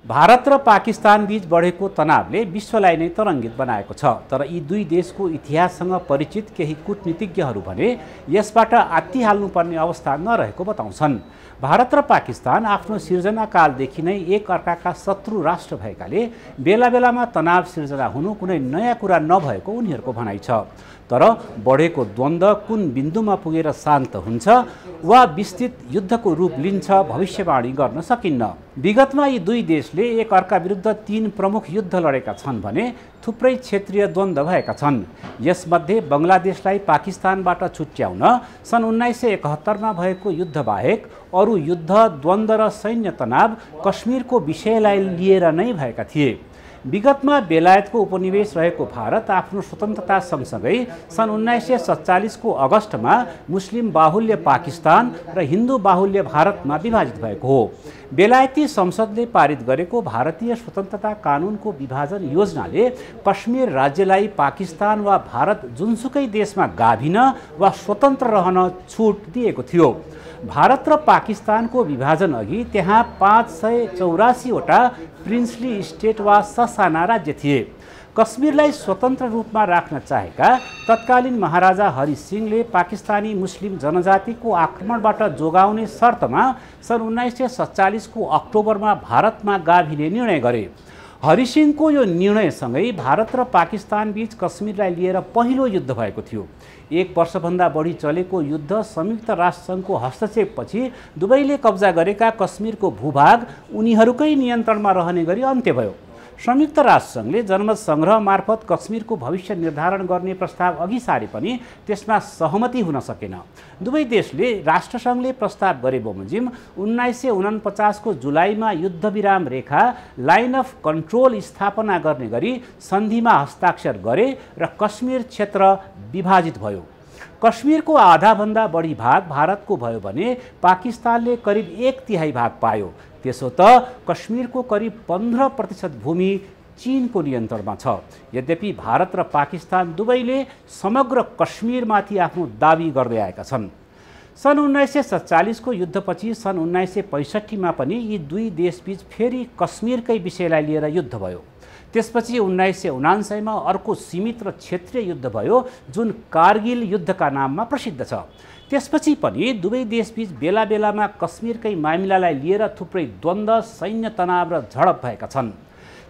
भारत र पाकिस्तान बीच बढेको तनावले विश्वलाई नै तरङ्गित बनाएको छ। तर यी दुई देशको इतिहाससँग परिचित केही कूटनीतिज्ञहरू भने यसबाट आत्तिहाल्नुपर्ने अवस्था नरहेको बताउँछन्। भारत र पाकिस्तान आफ्नो सिर्जनाकालदेखि नै एक अर्काका शत्रु राष्ट्र भएकाले बेला बेलामा तनाव सिर्जना हुनु कुनै नयाँ कुरा नभएको उनीहरूको भनाइ छ। तर बढेको द्वन्द्व कुन बिन्दुमा पुगेर शान्त हुन्छ वा विस्तृत युद्धको रूप लिन्छ भविष्यवाणी गर्न सकिन्न। विगतमा यी दुई देशले एक अर्का विरुद्ध 3 प्रमुख युद्ध लडेका छन् भने थुप्रै क्षेत्रीय द्वन्द्व भएका छन्। यसमध्ये बङ्गलादेशलाई पाकिस्तानबाट छुट्याउन सन् 1971 मा भएको युद्ध बाहेक अरू युद्ध, द्वन्द्व र सैन्य तनाव कश्मीरको विषयलाई लिएर नै भएका थिए। विगतमा बेलायतको उपनिवेश रहेको भारत आफ्नो स्वतन्त्रता सँगसँगै सन् 1947 को अगस्टमा मुस्लिम बाहुल्य पाकिस्तान र हिन्दू बाहुल्य भारतमा विभाजित भएको हो। बेलायती संसदले पारित गरेको भारतीय स्वतन्त्रता कानुनको विभाजन योजनाले कश्मीर राज्यलाई पाकिस्तान वा भारत जुनसुकै देशमा गाभिन वा स्वतन्त्र रहन छुट दिएको थियो। भारत र पाकिस्तानको विभाजन अघि त्यहाँ 584 वटा प्रिन्सली स्टेट वा ससाना राज्य थिए। कश्मीरलाई स्वतन्त्र रूपमा राख्न चाहेका तत्कालीन महाराजा हरि सिंहले पाकिस्तानी मुस्लिम जनजातिको आक्रमणबाट जोगाउने शर्तमा सन् 1947 को अक्टोबरमा भारतमा गाभिने निर्णय गरे। हरि सिंहको यो निर्णयसँगै भारत र पाकिस्तान बीच कश्मीरलाई लिएर पहिलो युद्ध भएको थियो। 1 वर्षभन्दा बढी चलेको युद्ध संयुक्त राष्ट्रसङ्घको हस्तक्षेपपछि दुवैले कब्जा गरेका कश्मीरको भूभाग उनीहरूकै नियन्त्रणमा रहने गरी अन्त्य भयो। संयुक्त राष्ट्रसङ्घले जनमत सङ्ग्रह मार्फत कश्मीरको भविष्य निर्धारण गर्ने प्रस्ताव अघि सारे पनि त्यसमा सहमति हुन सकेन। दुवै देशले राष्ट्रसङ्घले प्रस्ताव गरे बमोजिम 1949 को जुलाईमा युद्धविराम रेखा लाइन अफ कन्ट्रोल स्थापना गर्ने गरी सन्धिमा हस्ताक्षर गरे र कश्मीर क्षेत्र विभाजित भयो। कश्मीरको आधाभन्दा बढी भाग भारतको भयो भने पाकिस्तानले करिब 1/3 भाग पायो। त्यसो त कश्मीरको करिब 15% भूमि चीनको नियन्त्रणमा छ। यद्यपि भारत र पाकिस्तान दुवैले समग्र कश्मीरमाथि आफ्नो दाबी गर्दै आएका छन्। सन् 1947 को युद्धपछि सन् 1965 मा पनि यी दुई देशबीच फेरि कश्मीरकै विषयलाई लिएर युद्ध भयो। त्यसपछि 1979 मा अर्को सीमित र क्षेत्रीय युद्ध भयो जुन कारगिल युद्धका नाममा प्रसिद्ध छ। त्यसपछि पनि दुवै देशबीच बेला बेलामा कश्मीरकै मामिलालाई लिएर थुप्रै द्वन्द्व, सैन्य तनाव र झडप भएका छन्।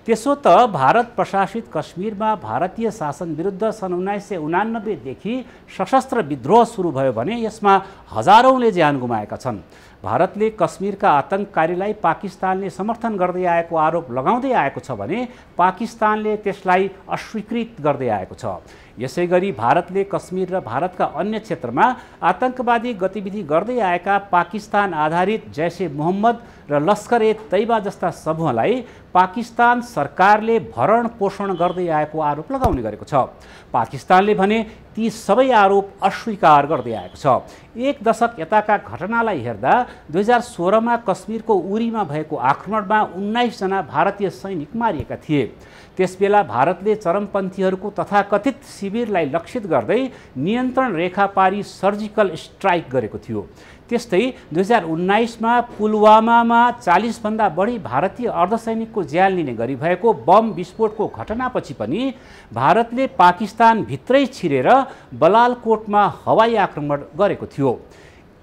त्यसो त भारत प्रशासित कश्मीरमा भारतीय शासन विरुद्ध सन् 1989 देखि सशस्त्र विद्रोह सुरु भयो भने यसमा हजारौंले ज्यान गुमाएका छन्। भारतले कश्मीरका आतंककारीलाई पाकिस्तानले समर्थन गर्दै आएको आरोप लगाउँदै आएको छ भने पाकिस्तानले त्यसलाई अस्वीकृत गर्दै आएको छ। यसैगरी भारतले कश्मीर र भारतका अन्य क्षेत्रमा आतंकवादी गतिविधि गर्दै आएका पाकिस्तान आधारित जैसे मोहम्मद र लस्कर-ए-तैयबा जस्ता समूहलाई पाकिस्तान सरकारले भरण पोषण गर्दै आएको आरोप लगाउने गरेको छ। पाकिस्तानले भने ती सबै आरोप अस्वीकार गर्दै आएको छ। 1 दशक यताका घटनालाई हेर्दा 2016 मा कश्मीरको उरीमा भएको आक्रमणमा 19 जना भारतीय सैनिक मारिएका थिए। त्यसबेला भारतले चरमपन्थीहरूको तथाकथित शिविरलाई लक्षित गर्दै नियन्त्रण रेखा पारी सर्जिकल स्ट्राइक गरेको थियो। त्यस्तै 2019 मा पुलवामामा 40 भन्दा बढी भारतीय अर्धसैनिकको ज्यान लिने गरी भएको बम विस्फोटको घटनापछि पनि भारतले पाकिस्तान भित्रै छिरेर बलालकोटमा हवाई आक्रमण गरेको थियो।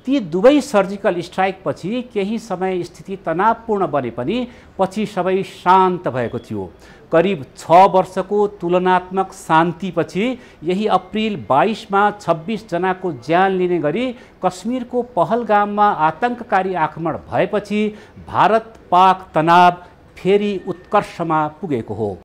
ती दुवै सर्जिकल स्ट्राइक पछि केही समय स्थिति तनावपूर्ण बने पनि पछि सबै शान्त भएको थियो। करिब 6 वर्षको तुलनात्मक शान्तिपछि यही अप्रिल 22 मा 26 जनाको ज्यान लिने गरी कश्मीरको पहलगाममा आतंककारी आक्रमण भएपछि भारत-पाक तनाव फेरि उत्कर्षमा पुगेको हो।